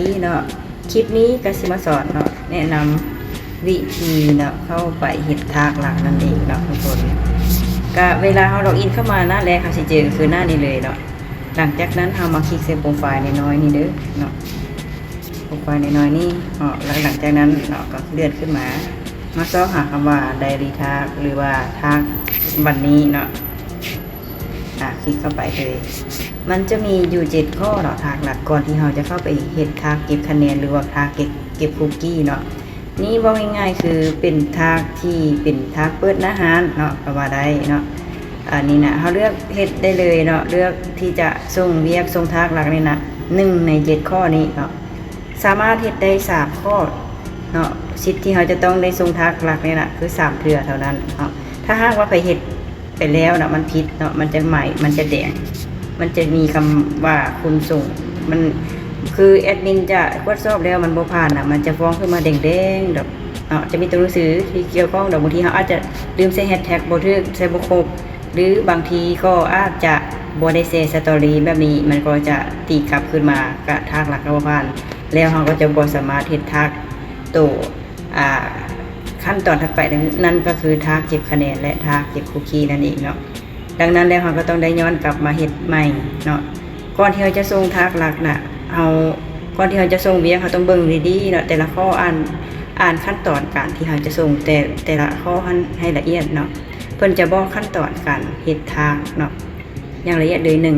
ນີ້ເນາະ ຄລິບນີ້ກໍຊິມາສອນເນາະ ແນະນຳວິທີເນາະ ເຂົ້າໄປເຮັດທາກຫຼັກນັ້ນເອງເນາະທຸກຄົນ. ກະເວລາເຮົາລັອກອິນເຂົ້າມານັ້ນແຫຼະ ເຮົາຊິເຈີຄືໜ້ານີ້ເລີຍເນາະ. ຫຼັງຈາກນັ້ນເຮົາມາຄລິກໃສ່ໂປຣໄຟລ໌ນ້ອຍໆນີ້ເດີເນາະ ໂປຣໄຟລ໌ນ້ອຍໆນີ້ເນາະ. ແລ້ວຫຼັງຈາກນັ້ນເນາະ ກໍເລື່ອນຂຶ້ນມາ ມາຊອກຫາຄຳວ່າ Daily Task ຫຼືວ່າ Task ບັນນີ້ເນາະ. ອາ ຄລິກເຂົ້າໄປເລີຍ. ມັນຈະມີຢູ່ເຈັດຂໍ້ເນາະ ທາກຫຼັກ ກ່ອນທີ່ເຮົາຈະເຂົ້າໄປເຮັດທາກເກັບຄະແນນ ຫຼືວ່າທາກເກັບ ເກັບຄຸກກີ້ເນາະ. ນີ້ເວົ້າງ່າຍໆ ຄືເປັນທາກທີ່ເປັນທາກເປີດໜ້າຮ້ານເນາະ ກໍວ່າໄດ້ເນາະ. ອັນນີ້ນະ ເຮົາເລືອກເຮັດໄດ້ເລີຍເນາະ ເລືອກທີ່ຈະສົ່ງວຽກ ສົ່ງທາກຫຼັກນີ້ນະ ໜຶ່ງໃນເຈັດຂໍ້ນີ້ເນາະ. ສາມາດເຮັດໄດ້ສາມຂໍ້ເນາະ. ສິດທີ່ເຮົາຈະຕ້ອງໄດ້ສົ່ງທາກຫຼັກນີ້ນະ ຄືສາມເທື່ອເທົ່ານັ້ນເນາະ. ຖ້າຫາກວ່າໃຜເຮັດໄປແລ້ວນະ ມັນຜິດເນາະ ມັນຈະໝາຍ ມັນຈະແດງ ມັນຈະມີຄຳວ່າຄຸນສົ່ງ ມັນ ຄືແອດມິນຈະກວດສອບແລ້ວມັນບໍ່ຜ່ານນະ ມັນຈະຟ້ອງຂຶ້ນມາແດງໆດອກເນາະ. ຈະມີຕົວໜັງສືທີ່ກ່ຽວຂ້ອງດອກ ບາງທີເຮົາອາດຈະລືມໃສ່ແຮັດແທັກບໍ່ຖືກ ໃສ່ບໍ່ຄົບ ຫຼືບາງທີກໍອາດຈະບໍ່ໄດ້ແຊສະຕໍຣີ ແບບນີ້ມັນກໍຈະຕີກັບຄືນມາ ກະທາກຫຼັກກໍບໍ່ຜ່ານ ແລ້ວເຮົາກໍຈະບໍ່ສາມາດເຮັດທາກໂຕ ອ່າ ຂັ້ນຕອນຖັດໄປ ນັ້ນກໍຄືທາກເກັບຄະແນນ ແລະ ທາກເກັບຄຸກກີ້ນັ້ນເອງເນາະ. ດັ່ງນັ້ນແລ້ວເຮົາກໍຕ້ອງໄດ້ຍ້ອນກັບມາເຮັດໃໝ່ເນາະ. ກ່ອນທີ່ເຮົາຈະສົ່ງທາກຫຼັກນະ ເຮົາ ກ່ອນທີ່ເຮົາຈະສົ່ງວຽກ ເຮົາຕ້ອງເບິ່ງດີໆເນາະ ແຕ່ລະຂໍ້ ອ່ານ ອ່ານຂັ້ນຕອນການທີ່ເຮົາຈະສົ່ງແຕ່ ແຕ່ລະຂໍ້ຫັ້ນໃຫ້ລະອຽດເນາະ. ເພິ່ນຈະບອກຂັ້ນຕອນການເຮັດທາກເນາະ ຢ່າງລະອຽດເລີຍ ໜຶ່ງ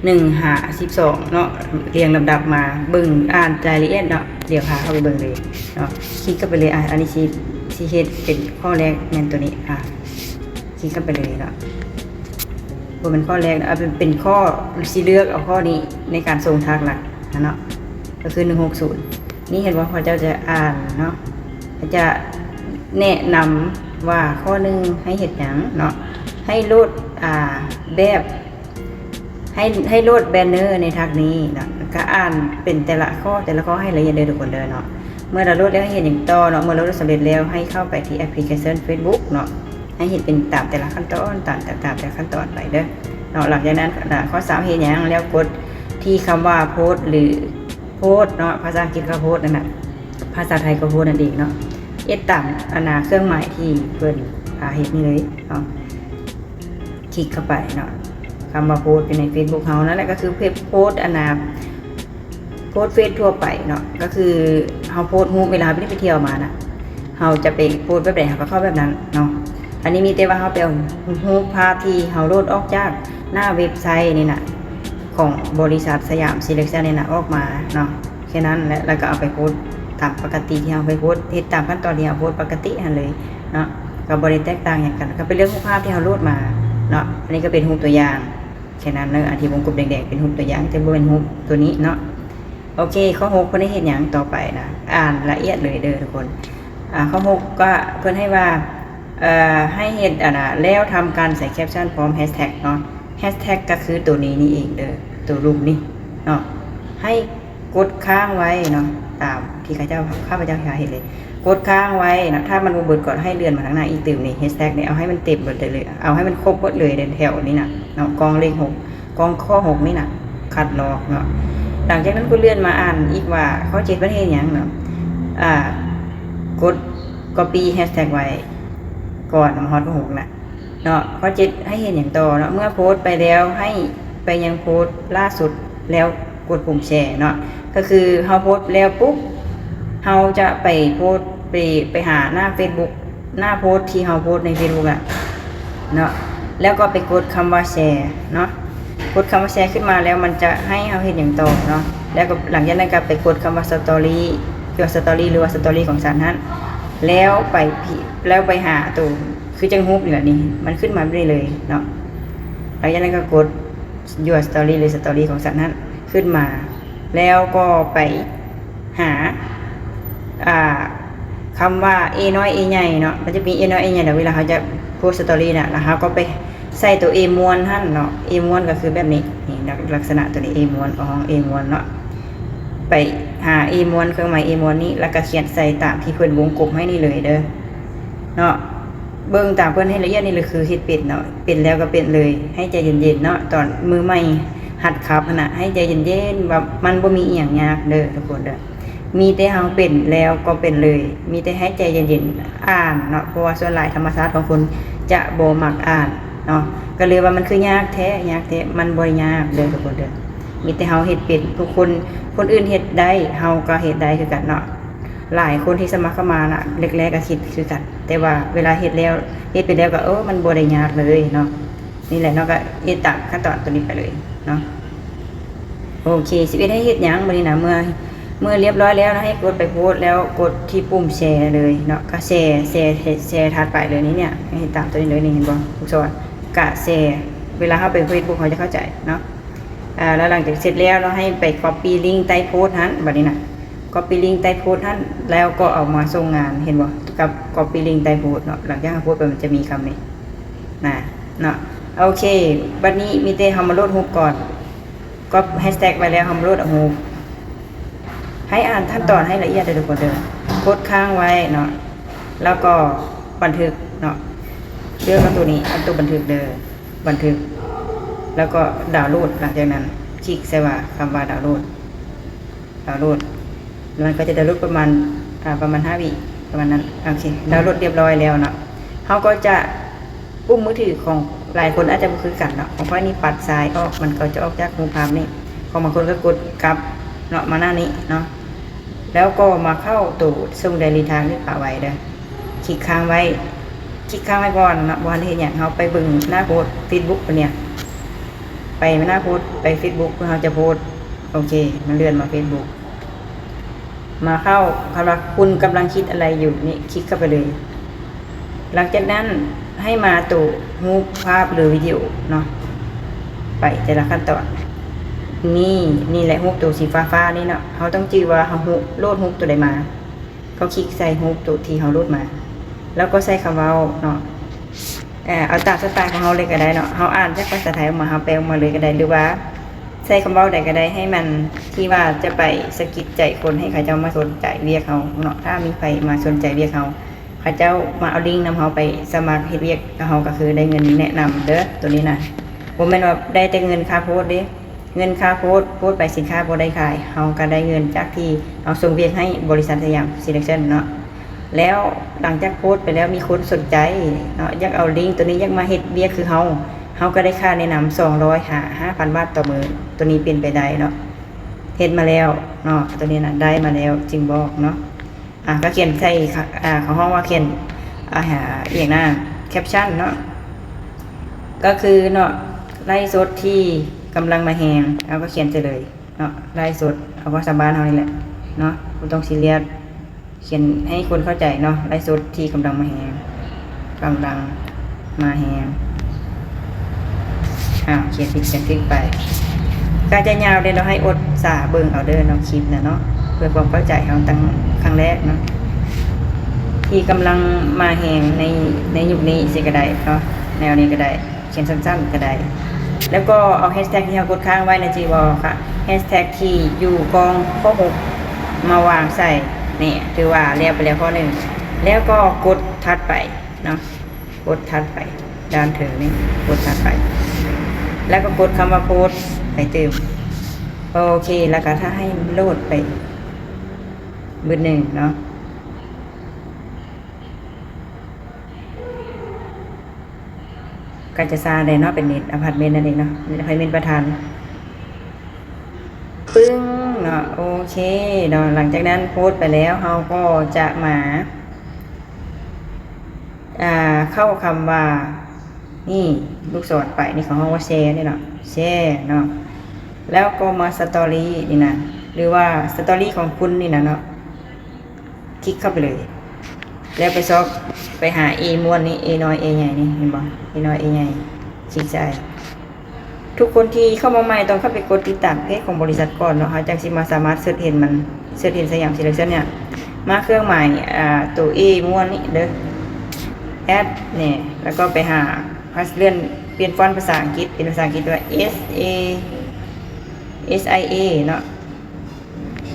ໜຶ່ງຫາສິບສອງເນາະ ລຽງລຳດັບມາ ເບິ່ງ ອ່ານລາຍລະອຽດເນາະ. ດຽວພາເຂົ້າໄປເບິ່ງເລີຍເນາະ ຄລິກເຂົ້າໄປເລີຍ. ອາ ອັນນີ້ຊິ ຊິເຮັດເປັນຂໍ້ແລກແມ່ນໂຕນີ້ ອາ ຄລິກເຂົ້າໄປເລີຍເນາະ. ບໍ່ແມ່ນຂໍ້ແລກເນາະ ເອົາເປັນ ເປັນຂໍ້ ຊິເລືອກເອົາຂໍ້ນີ້ໃນການສົ່ງທາກຫຼັກຫັ້ນເນາະ ກໍຄື ໜຶ່ງຫົກສູນ. ນີ້ເຫັນບໍ່ ເຂົາເຈົ້າຈະອ່ານເນາະ ເຂົາຈະແນະນຳວ່າຂໍ້ໜຶ່ງໃຫ້ເຮັດຫຍັງເນາະ ໃຫ້ໂຫຼດ ອ່າ ແບບ ໃຫ້ ໃຫ້ໂຫຼດແບນເນີໃນທາກນີ້ເນາະ ແລ້ວກໍອ່ານເປັນແຕ່ລະຂໍ້ ແຕ່ລະຂໍ້ໃຫ້ລະອຽດເດີທຸກຄົນເດີເນາະ. ເມື່ອດາວໂຫຼດແລ້ວໃຫ້ເຮັດຫຍັງຕໍ່ເນາະ ເມື່ອດາວໂຫຼດສຳເລັດແລ້ວໃຫ້ເຂົ້າໄປທີ່ແອັບພລິເຄຊັນເຟສບຸກເນາະ ໃຫ້ເຮັດເປັນຕາມແຕ່ລະຂັ້ນຕອນ ຕາມ ຕາມແຕ່ລະຂັ້ນຕອນໄປເດີເນາະ. ຫຼັງຈາກນັ້ນ ອາ ຂໍ້ສາມເຮັດຫຍັງ ແລ້ວກົດທີ່ຄຳວ່າໂພສ ຫຼື ໂພສເນາະ ພາສາອັງກິດກໍໂພສນັ້ນນະ ພາສາໄທກໍໂພສນັ້ນເອງເນາະ. ເຮັດຕາມອັນນາເຄື່ອງໝາຍທີ່ເພິ່ນ ອາ ເຮັດນີ້ເລີຍເນາະ. ຄລິກເຂົ້າໄປເນາະ ຄຳວ່າໂພສຢູ່ໃນເຟສບຸກເຮົານັ້ນແຫຼະ ກໍຄືເຟສ ໂພສອັນນາ ໂພສເຟສທົ່ວໄປເນາະ ກໍຄືເຮົາໂພສຮູບ ເວລາເຮົາໄປທ່ຽວມານະ ເຮົາຈະໄປໂພສແບບໃດ ເຮົາກໍເຂົ້າແບບນັ້ນເນາະ. ອັນນີ້ມີແຕ່ວ່າເຮົາໄປເອົາຮູບພາບທີ່ເຮົາໂຫຼດອອກຈາກໜ້າເວັບໄຊນີ້ນະ ຂອງບໍລິສັດສະຫຍາມຊີເລັກຊັນນີ້ນະ ອອກມາເນາະ ແຄ່ນັ້ນແຫຼະ ແລ້ວກໍເອົາໄປໂພສຕາມປົກກະຕິທີ່ເຮົາໄປໂພສ ເຮັດຕາມຂັ້ນຕອນທີ່ເຮົາໂພສປົກກະຕິຫັ້ນເລີຍເນາະ ກໍບໍ່ໄດ້ແຕກຕ່າງຫຍັງກັນ. ກໍໄປເລືອກຮູບພາບທີ່ເຮົາໂຫຼດມາເນາະ ອັນນີ້ກໍເປັນຮູບຕົວຢ່າງ ແຄ່ນັ້ນເນາະ ອັນທີ່ວົງກົບແດງໆເປັນຮູບຕົວຢ່າງ ແຕ່ບໍ່ແມ່ນຮູບຕົວນີ້ເນາະ. ໂອເຄ ຂໍ້ຫົກ ເພິ່ນໃຫ້ເຮັດຫຍັງຕໍ່ໄປນະ ອ່ານລະອຽດເລີຍເດີທຸກຄົນ. ອາ ຂໍ້ຫົກ ກໍເພິ່ນໃຫ້ວ່າ ເອີ ໃຫ້ເຮັດອັນນາ ແລ້ວທຳການໃສ່ແຄັບຊັນພ້ອມແຮັດແທັກເນາະ. ແຮັດແທັກກໍຄືໂຕນີ້ນີ້ເອງເດີ ໂຕຮູບນີ້ເນາະ ໃຫ້ກົດຄ້າງໄວ້ເນາະ ຕາມທີ່ເຂົາເຈົ້າ ຂ້າພະເຈົ້າຫາເຮັດເລີຍ ກົດຄ້າງໄວ້ເນາະ. ຖ້າມັນບໍ່ເບິດກໍໃຫ້ເລື່ອນມາທາງໜ້າອີກຕື່ມນີ້ ແຮັດແທັກນີ້ ເອົາໃຫ້ມັນເຕັມເບິດເລີຍ ເອົາໃຫ້ມັນຄົບເບິດເລີຍໃນແຖວນີ້ນະເນາະ ກ່ອງເລກຫົກ ກ່ອງຂໍ້ຫົກນີ້ນະ ຄັດລອກເນາະ. ຫຼັງຈາກນັ້ນກໍເລື່ອນມາອ່ານອີກວ່າ ຂໍ້ເຈັດເພິ່ນເຮັດຫຍັງເນາະ ອາ ກົດກັອບປີ້ແຮັດແທັກໄວ້ກ່ອນ ມາຮອດຂໍ້ຫົກນະ ເນາະ. ຂໍ້ເຈັດໃຫ້ເຮັດຫຍັງຕໍ່ເນາະ ເມື່ອໂພສໄປແລ້ວໃຫ້ໄປຍັງໂພສລ່າສຸດ ແລ້ວກົດປຸ່ມແຊເນາະ ກໍຄືເຮົາໂພສແລ້ວປຸບ ເຮົາຈະໄປໂພສ ໄປ ໄປຫາໜ້າເຟສບຸກ ໜ້າໂພສທີ່ເຮົາໂພສໃນເຟສບຸກອະເນາະ ແລ້ວກໍໄປກົດຄຳວ່າແຊເນາະ. ກົດຄຳວ່າແຊຂຶ້ນມາແລ້ວ ມັນຈະໃຫ້ເຮົາເຮັດຫຍັງຕໍ່ເນາະ ແລ້ວກໍຫຼັງຈາກນັ້ນກໍໄປກົດຄຳວ່າສະຕໍຣີ ຕົວສະຕໍຣີ ຫຼືວ່າສະຕໍຣີຂອງສັນຫັ້ນ ແລ້ວໄປ ແລ້ວໄປຫາໂຕ ຄືຈັ່ງຮູບນີ້ແຫຼະນີ້ ມັນຂຶ້ນມາແບບນີ້ເລີຍເນາະ. ຫຼັງຈາກນັ້ນກໍກົດ Your Story ຫຼື Story ຂອງສັດນັ້ນຂຶ້ນມາ ແລ້ວກໍໄປຫາ ອ່າ ຄຳວ່າ A ນ້ອຍ A ໃຫຍ່ເນາະ ມັນຈະມີ A ນ້ອຍ A ໃຫຍ່ ແລ້ວເວລາເຮົາຈະໂພສ Story ນະ ແລ້ວເຮົາກໍໄປໃສ່ໂຕ A ມ່ວນຫັ້ນເນາະ A ມ່ວນກໍຄືແບບນີ້ ນີ້ ລັກສະນະໂຕນີ້ A ມ່ວນ ຂອງ A ມ່ວນເນາະ ໄປຫາ A ມ່ວນ ເຄື່ອງໝາຍ A ມ່ວນນີ້ ແລ້ວກໍຂຽນໃສ່ຕາມທີ່ເພິ່ນວົງກົບໃຫ້ນີ້ເລີຍເດີເນາະ. ເບິ່ງຕາມເພິ່ນໃຫ້ລະອຽດນີ້ລະ ຄືເຮັດເປັນເນາະ ເປັນແລ້ວກໍເປັນເລີຍ ໃຫ້ໃຈເຢັນໆເນາະ ຕອນມືໃໝ່ ຫັດຂັບຫັ້ນນະ ໃຫ້ໃຈເຢັນໆ ວ່າມັນບໍ່ມີອີ່ຫຍັງຍາກເດີທຸກຄົນເດີ. ມີແຕ່ເຮົາເປັນແລ້ວກໍເປັນເລີຍ ມີແຕ່ໃຫ້ໃຈເຢັນໆ ອ່ານເນາະ ເພາະວ່າສ່ວນຫຼາຍທຳມະຊາດຂອງຄົນຈະບໍ່ມັກອ່ານເນາະ. ກໍເລີຍວ່າມັນຄືຍາກແທ້ ຍາກແທ້ ມັນບໍ່ໄດ້ຍາກເດີທຸກຄົນເດີ. ມີແຕ່ເຮົາເຮັດເປັນ ທຸກຄົນ ຄົນອື່ນເຮັດໄດ້ ເຮົາກໍເຮັດໄດ້ຄືກັນເນາະ. ຫຼາຍຄົນທີ່ສະໝັກເຂົ້າມານະ ແລກໆກໍຄິດຄືກັນ ແຕ່ວ່າເວລາເຮັດແລ້ວ ເຮັດໄປແລ້ວກໍ ເອີ ມັນບໍ່ໄດ້ຍາກເລີຍເນາະ. ນີ້ແຫຼະເນາະ ກໍເຮັດຕາມຂັ້ນຕອນຕົວນີ້ໄປເລີຍເນາະ. ໂອເຄ ສິບເອັດ ໃຫ້ເຮັດຫຍັງບັດນີ້ນະ? ເມື່ອ ເມື່ອລຽບຮ້ອຍແລ້ວນະ ໃຫ້ກົດໄປໂພສ ແລ້ວກົດທີ່ປຸ່ມແຊເລີຍເນາະ ກໍແຊ ແຊ ແຊຖັດໄປເລີຍ. ນີ້ເນຍ ໃຫ້ເຮັດຕາມຕົວນີ້ເລີຍ ນີ້ເຫັນບໍ່ ລູກສອນ ກະແຊ. ເວລາເຮົາໄປເຟສບຸກ ເຮົາຈະເຂົ້າໃຈເນາະ. ອາ ແລ້ວຫຼັງຈາກເສັດແລ້ວເນາະ ໃຫ້ໄປກັອບປີ້ລິ້ງໃຕ້ໂພສຫັ້ນ ບັດນີ້ນະ ກັອບປີ້ລິ້ງໃຕ້ໂພສຫັ້ນ ແລ້ວກໍເອົາມາສົ່ງງານ ເຫັນບໍ່ ກັອບ ກັອບປີ້ລິ້ງໃຕ້ໂພສເນາະ. ຫຼັງຈາກເຮົາໂພສໄປ ມັນຈະມີຄຳນີ້ນະເນາະ. ໂອເຄ ບັດນີ້ມີແຕ່ເຮົາມາໂຫຼດຮູບກ່ອນ ກັອບແຮັດແທັກໄວ້ແລ້ວ ເຮົາມາໂຫຼດເອົາຮູບ. ໃຫ້ອ່ານຂັ້ນຕອນໃຫ້ລະອຽດເດີທຸກຄົນເດີ. ກົດຄ້າງໄວ້ເນາະ ແລ້ວກໍບັນທຶກເນາະ ເລືອກເອົາຕົວນີ້ ເອົາຕົວບັນທຶກເດີ ບັນທຶກ ແລ້ວກໍດາວໂຫຼດ. ຫຼັງຈາກນັ້ນ ຄລິກໃສ່ວ່າ ຄຳວ່າດາວໂຫຼດ ດາວໂຫຼດ ມັນກໍຈະດາວໂຫຼດປະມານ ອາ ປະມານຫ້າວິ ປະມານນັ້ນ. ໂອເຄ ດາວໂຫຼດລຽບຮ້ອຍແລ້ວເນາະ ເຮົາກໍຈະ ປຸ່ມມືຖືຂອງຫຼາຍຄົນອາດຈະບໍ່ຄືກັນເນາະ. ຂອງຂ້ອຍນີ້ປັດຊ້າຍອອກ ມັນກໍຈະອອກຈາກຮູບພາບນີ້. ຂອງບາງຄົນກໍກົດກັບເນາະ ມາໜ້ານີ້ເນາະ ແລ້ວກໍມາເຂົ້າໂຕສົ່ງໄດຣີທາງນີ້ປະໄວ້ເດີ. ຄລິກຄ້າງໄວ້ ຄລິກຄ້າງໄວ້ກ່ອນເນາະ ບໍ່ທັນໄດ້ເຮັດຫຍັງ. ເຮົາໄປເບິ່ງໜ້າໂພສເຟສບຸກປະເນຍ ໄປໜ້າໂພສ ໄປເຟສບຸກ ເພື່ອເຮົາຈະໂພສ. ໂອເຄ ມັນເລື່ອນມາເຟສບຸກ ມາເຂົ້າຄຳວ່າ ຄຸນກຳລັງຄິດອະໄລຢູ່ນີ້ ຄລິກເຂົ້າໄປເລີຍ. ຫຼັງຈາກນັ້ນໃຫ້ມາໂຕຮູບພາບ ຫຼື ວິດີໂອເນາະ ໄປແຕ່ລະຂັ້ນຕອນ. ນີ້ ນີ້ແຫຼະຮູບໂຕສີຟ້າໆນີ້ເນາະ ເຮົາຕ້ອງຈື່ວ່າເຮົາໂຫຼດຮູບໂຕໃດມາ ກໍຄລິກໃສ່ຮູບໂຕທີ່ເຮົາໂຫຼດມາ ແລ້ວກໍໃສ່ຄຳເວົ້າເນາະ. ເອີ ເອົາຕາມສະໄຕຂອງເຮົາເລີຍກໍໄດ້ເນາະ ເຮົາອ່ານຈາກພາສາໄທອອກມາ ເຮົາແປອອກມາເລີຍກໍໄດ້ ຫຼືວ່າໃສ່ຄຳເວົ້າໃດກໍໄດ້ ໃຫ້ມັນທີ່ວ່າຈະໄປສະກິດໃຈຄົນ ໃຫ້ເຂົາເຈົ້າມາສົນໃຈວຽກເຮົາເນາະ. ຖ້າມີໃຜມາສົນໃຈວຽກເຮົາ ເຂົາເຈົ້າມາເອົາລິ້ງນຳເຮົາໄປສະໝັກເຮັດວຽກກັບເຮົາ ກໍຄືໄດ້ເງິນແນະນຳເດີ ໂຕນີ້ນະ. ບໍ່ແມ່ນວ່າໄດ້ແຕ່ເງິນຄ່າໂພສເດ້ ເງິນຄ່າໂພສ ໂພສໄປສິນຄ້າບໍ່ໄດ້ຂາຍ ເຮົາກໍໄດ້ເງິນຈາກທີ່ເຮົາສົ່ງວຽກໃຫ້ບໍລິສັດສະຫຍາມຊີເລັກຊັນເນາະ. ແລ້ວຫຼັງຈາກໂພສໄປແລ້ວ ມີຄົນສົນໃຈເນາະ ຢາກເອົາລິ້ງໂຕນີ້ ຢາກມາເຮັດວຽກຄືເຮົາ ເຮົາກໍໄດ້ຄ່າແນະນຳສອງຮ້ອຍຫາຫ້າພັນບາດຕໍ່ມື້. ໂຕນີ້ເປັນໄປໄດ້ເນາະ ເຮັດມາແລ້ວເນາະ ໂຕນີ້ນະ ໄດ້ມາແລ້ວຈຶ່ງບອກເນາະ. ອາ ກໍຂຽນໃສ່ ອາ ເຂົາຮ້ອງວ່າຂຽນ ອາ ອີ່ຫຍັງນະ ແຄັບຊັນເນາະ ກໍຄືເນາະ ໄລຟ໌ສົດທີ່ກຳລັງມາແຮງ ເຮົາກໍຂຽນໃສ່ເລີຍເນາະ ໄລຟ໌ສົດ ເອົາພາສາບ້ານເຮົານີ້ແຫຼະເນາະ ບໍ່ຕ້ອງຊີຣຽສ. ຂຽນໃຫ້ຄົນເຂົ້າໃຈເນາະ ໄລຟ໌ສົດທີ່ກຳລັງມາແຮງ ກຳລັງມາແຮງ. ອ້າວ ຂຽນຜິດຂຽນຖືກໄປ ກໍຈະຍາວເດ້ເນາະ ໃຫ້ອົດສາເບິ່ງເອົາເດີເນາະ ຄລິບນະເນາະ ເພື່ອຄວາມເຂົ້າໃຈຂອງຕັ້ງຄັ້ງແລກເນາະ ທີ່ກຳລັງມາແຮງໃນ ໃນຍຸກນີ້ຊິກໍໄດ້ເນາະ ແນວນີ້ກໍໄດ້ ຂຽນສັ້ນໆກໍໄດ້ ແລ້ວກໍເອົາແຮັດແທັກທີ່ເຮົາກົດຄ້າງໄວ້ນະ ຈີວໍ ແຮັດແທັກທີ່ຢູ່ກ້ອງຂໍ້ຫົກ ມາວາງໃສ່ ນີ້ ຖືວ່າແລ້ວໄປແລ້ວຂໍ້ໜຶ່ງ ແລ້ວກໍກົດຖັດໄປເນາະ ກົດຖັດໄປ ດ້ານເທິງນີ້ ກົດຖັດໄປ ແລ້ວກໍກົດຄຳວ່າໂພສໄປຕື່ມ. ໂອເຄ ແລ້ວກໍຖ້າໃຫ້ໂຫຼດໄປບຶດໜຶ່ງເນາະ. ກໍຈະຊ້າແດ່ເນາະ ເປັນເນັດອາພາດເມັນນັ້ນເອງເນາະ ເປັນອາພາດເມັນປະທານ ປຶ້ງເນາະ. ໂອເຄເນາະ ຫຼັງຈາກນັ້ນໂພສໄປແລ້ວ ເຮົາກໍຈະມາ ອ່າ ເຂົ້າຄຳວ່າ ນີ້ ລູກສອນໄປນີ້ ເຂົາເອີ້ນວ່າແຊນີ້ເນາະ ແຊເນາະ ແລ້ວກໍມາສະຕໍຣີນີ້ນະ ຫຼືວ່າສະຕໍຣີຂອງຄຸນນີ້ນະເນາະ. ຄລິກເຂົ້າໄປເລີຍ ແລ້ວໄປຊອກ ໄປຫາ A ມ້ວນນີ້ A ນ້ອຍ A ໃຫຍ່ນີ້ ເຫັນບໍ່ A ນ້ອຍ A ໃຫຍ່ ຄລິກໃສ່. ທຸກຄົນທີ່ເຂົ້າມາໃໝ່ຕ້ອງເຂົ້າໄປກົດຕິດຕາມເພຈຂອງບໍລິສັດກ່ອນເນາະ ເຮົາຈັ່ງຊິມາສາມາດເສີດເຫັນມັນ ເສີດເຫັນສະຫຍາມຊີເລັກຊັນນີ້ ມາເຄື່ອງໝາຍ ອ່າ ໂຕ A ມ້ວນນີ້ເດີ ແອັດນີ້ ແລ້ວກໍໄປຫາ ເລື່ອນປ່ຽນຟອນພາສາອັງກິດ ເປັນພາສາອັງກິດວ່າ S A S I A ເນາະ.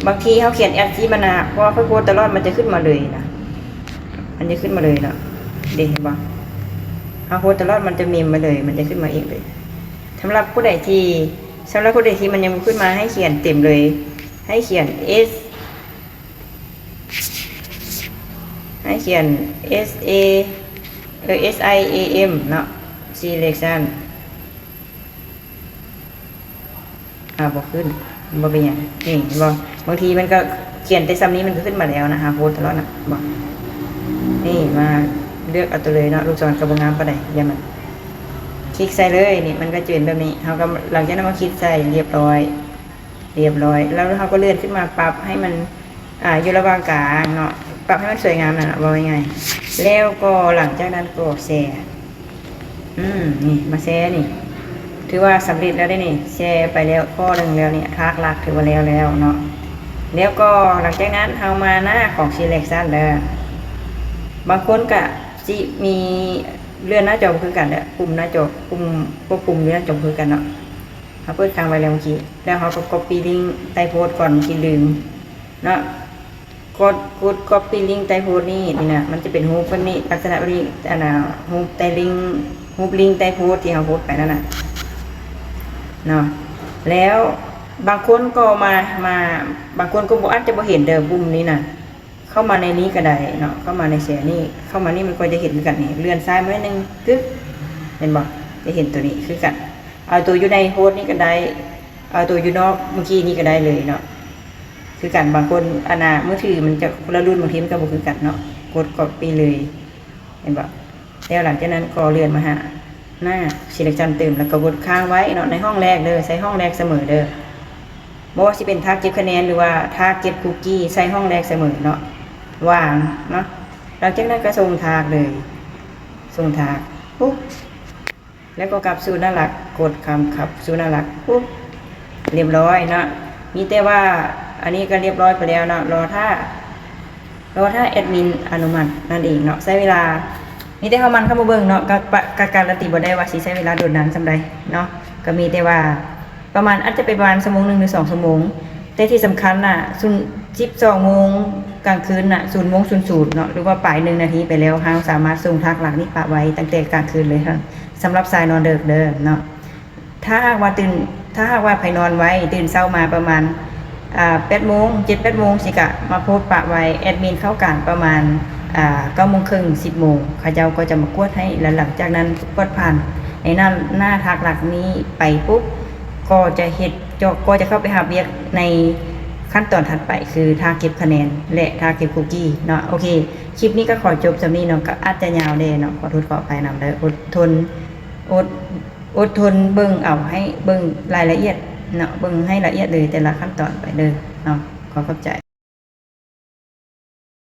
ບາງທີເຮົາຂຽນແອັດຊີມັນນະ ເພາະວ່າຂ້ອຍໂພສຕະຫຼອດ ມັນຈະຂຶ້ນມາເລີຍນະ ມັນຈະຂຶ້ນມາເລີຍເນາະ ເດ້ ເຫັນບໍ່ ເຮົາໂພສຕະຫຼອດ ມັນຈະເມມມາເລີຍ ມັນຈະຂຶ້ນມາເອງເລີຍ. ສຳລັບຜູ້ໃດທີ່ ສຳລັບຜູ້ໃດທີ່ມັນຍັງບໍ່ຂຶ້ນມາ ໃຫ້ຂຽນເຕັມເລີຍ ໃຫ້ຂຽນ S ໃຫ້ຂຽນ S A ເອີ S I A M ເນາະ Selection ອາ ບໍ່ຂຶ້ນ ບໍ່ເປັນຫຍັງ. ນີ້ເຫັນບໍ່? ບາງທີມັນກໍຂຽນແຕ່ຊ່ຳນີ້ ມັນກໍຂຶ້ນມາແລ້ວນະ ຫາໂພສຕະຫຼອດນະ ເຫັນບໍ່? ນີ້ມາເລືອກເອົາໂຕເລີຍເນາະ ລູກສອນກໍບໍ່ງາມປານໃດ ຢ່າມັນ ຄລິກໃສ່ເລີຍ. ນີ້ມັນກໍຈະເປັນແບບນີ້ ເຮົາກໍ ຫຼັງຈາກນັ້ນມາຄລິກໃສ່ ລຽບຮ້ອຍ ລຽບຮ້ອຍ ແລ້ວເຮົາກໍເລື່ອນຂຶ້ນມາປັບໃຫ້ມັນ ອ່າ ຢູ່ລະຫວ່າງກາງເນາະ ປັບໃຫ້ມັນສວຍງາມນັ້ນນະ ເວົ້າງ່າຍໆ. ແລ້ວກໍຫຼັງຈາກນັ້ນກໍແຊ ອືມ ນີ້ມາແຊນີ້ ຖືວ່າສຳເລັດແລ້ວເດ້ນີ້ ແຊໄປແລ້ວຂໍ້ໜຶ່ງແລ້ວນີ້ ທາກຫຼັກຖືວ່າແລ້ວແລ້ວເນາະ. ແລ້ວກໍຫຼັງຈາກນັ້ນເຮົາມາໜ້າຂອງ Selection ເດີ ບາງຄົນກະຊິມີ ເລື່ອນໜ້າຈໍບໍ່ຄືກັນເດີ ປຸ່ມໜ້າຈໍ ປຸ່ມ ພວກປຸ່ມຢູ່ໜ້າຈໍບໍ່ຄືກັນເນາະ. ເຮົາເປີດຄ້າງໄວ້ແລ້ວເມື່ອກີ້ ແລ້ວເຮົາກໍ Copy Link ໃຕ້ໂພສກ່ອນ ເມື່ອກີ້ລືມເນາະ. ກົດ ກົດ Copy Link ໃຕ້ໂພສນີ້ ນີ້ນະ ມັນຈະເປັນຮູບແບບນີ້ ລັກສະນະແບບນີ້ ອັນນະ ຮູບໃຕ້ລິ້ງ ຮູບລິ້ງໃຕ້ໂພສທີ່ເຮົາໂພສໄປນັ້ນນະເນາະ. ແລ້ວບາງຄົນກໍມາ ມາ ບາງຄົນກໍບໍ່ ອາດຈະບໍ່ເຫັນເດີ ປຸ່ມນີ້ນະ ເຂົ້າມາໃນນີ້ກໍໄດ້ເນາະ ເຂົ້າມາໃນແຊນີ້ ເຂົ້າມານີ້ມັນກໍຈະເຫັນຄືກັນນີ້ ເລື່ອນຊ້າຍມາໜ້ອຍໜຶ່ງ ກຶບ ເຫັນບໍ່? ຈະເຫັນໂຕນີ້ຄືກັນ ເອົາໂຕຢູ່ໃນໂພສນີ້ກໍໄດ້ ເອົາໂຕຢູ່ນອກເມື່ອກີ້ນີ້ກໍໄດ້ເລີຍເນາະ ຄືກັນ. ບາງຄົນ ອັນນະ ມືຖືມັນຈະຄົນລະລຸ້ນ ບາງທີມັນກໍບໍ່ຄືກັນເນາະ. ກົດ Copy ເລີຍ ເຫັນບໍ່? ແລ້ວຫຼັງຈາກນັ້ນກໍເລື່ອນມາຫາໜ້າ Selection ເຕີມ ແລ້ວກໍກົດຄ້າງໄວ້ເນາະ ໃນຫ້ອງແລກເດີ ໃສ່ຫ້ອງແລກສະເໝີເດີ. ບໍ່ວ່າຊິເປັນທາກເກັບຄະແນນ ຫຼືວ່າທາກເກັບຄຸກກີ້ ໃສ່ຫ້ອງແລກສະເໝີເນາະ ວາງເນາະ. ຫຼັງຈາກນັ້ນກໍສົ່ງທາກເລີຍ ສົ່ງທາກ ປຸບ ແລ້ວກໍກັບສູ່ໜ້າຫຼັກ ກົດຄຳກັບສູ່ໜ້າຫຼັກ ປຸບ ລຽບຮ້ອຍເນາະ. ມີແຕ່ວ່າ ອັນນີ້ກໍລຽບຮ້ອຍໄປແລ້ວເນາະ ລໍຖ້າ ລໍຖ້າແອດມິນອະນຸມັດນັ້ນເອງເນາະ. ໃຊ້ເວລາ ມີແຕ່ເຮົາໝັ່ນເຂົ້າມາເບິ່ງເນາະ ກໍ ກະການລັນຕີບໍ່ໄດ້ວ່າຊິໃຊ້ເວລາດົນນານສ່ຳໃດເນາະ ກໍມີແຕ່ວ່າ ປະມານ ອາດຈະເປັນປະມານຊົ່ວໂມງໜຶ່ງ ຫຼື ສອງຊົ່ວໂມງ ແຕ່ທີ່ສຳຄັນນະ ຊຸມ ສິບສອງໂມງກາງຄືນນະ ສູນໂມງສູນສູນເນາະ ຫຼືວ່າປາຍໜຶ່ງນາທີໄປແລ້ວ ເຮົາສາມາດສົ່ງທາກຫຼັກນີ້ປະໄວ້ຕັ້ງແຕ່ກາງຄືນເລີຍ ສຳລັບສາຍນອນເດິກເດີເນາະ. ຖ້າຫາກວ່າຕື່ນ ຖ້າຫາກວ່າໃຜນອນໄວ ຕື່ນເຊົ້າມາປະມານ ອ່າ ແປດໂມງ ເຈັດແປດໂມງຊີ້ກະມາໂພສປະໄວ້ ແອດມິນເຂົ້າການປະມານ ອ່າ ເກົ້າໂມງເຄິ່ງ ສິບໂມງ ເຂົາເຈົ້າກໍຈະມາກວດໃຫ້ ແລະ ຫຼັງຈາກນັ້ນກວດຜ່ານໃນໜ້າ ໜ້າທາກຫຼັກນີ້ໄປປຸບ ກໍຈະເຮັດ ກໍຈະເຂົ້າໄປຮັບວຽກໃນຂັ້ນຕອນຖັດໄປ ຄືທາກເກັບຄະແນນ ແລະ ທາກເກັບຄຸກກີ້ເນາະ. ໂອເຄ ຄລິບນີ້ກໍຂໍຈົບສ່ຳນີ້ເນາະ ກໍອາດຈະຍາວແດ່ເນາະ ຂໍໂທດຂໍອະໄພນຳເດີ. ອົດທົນ ອົດ ອົດທົນເບິ່ງເອົາ ໃຫ້ເບິ່ງລາຍລະອຽດເນາະ ເບິ່ງໃຫ້ລະອຽດເລີຍແຕ່ລະຂັ້ນຕອນໄປເດີເນາະ. ຂໍຂອບໃຈ.